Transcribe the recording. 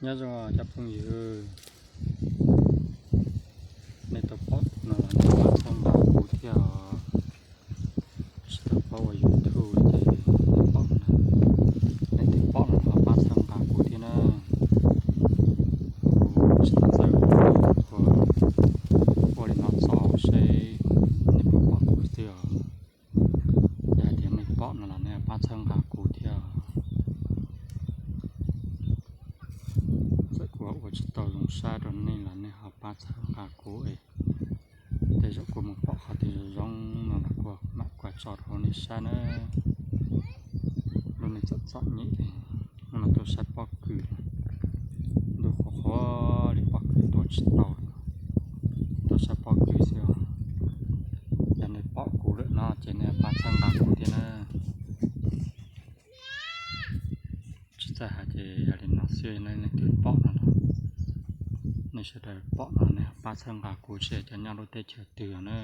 Nyob zoo cov phooj ywg, nej tau pom no los nej pab txhawb nqa kuv thiab os. Tsis tau paub ua YouTube li ces nej pom no, nej twb pom no los pab txhawb nqa kuv thiab na. Kuv tsis tau txawj ua, ua li no txaus seb nej puas pom kuv xwb os. Yog hais tias nej pom no los nej pab txhawb nqa kuv thiab. Txawm kuv ua tsis tau zoo saib rau nej los nej ho pab txhawb nqa kuv es tej zaum kuv mus pom qhov twg zoo zoo no los kuv mam kuaj tso rau nej saib na. Lub neej txom txom nyem, hnub no tuaj saib pob kws, ntuj qhuav qhuav li pob kws tua tsis tau, tuaj saib pob kws xwb os. Yog nej pom kuv lawm no ces nej pab txhawb nqa kuv thiab na. Tsis txawj hais ces yog li no xwb, nej twb pom no los, nej sawv daws pom no nej pab txhawb nqa kuv seb cov nyob lub teb chaws twg na.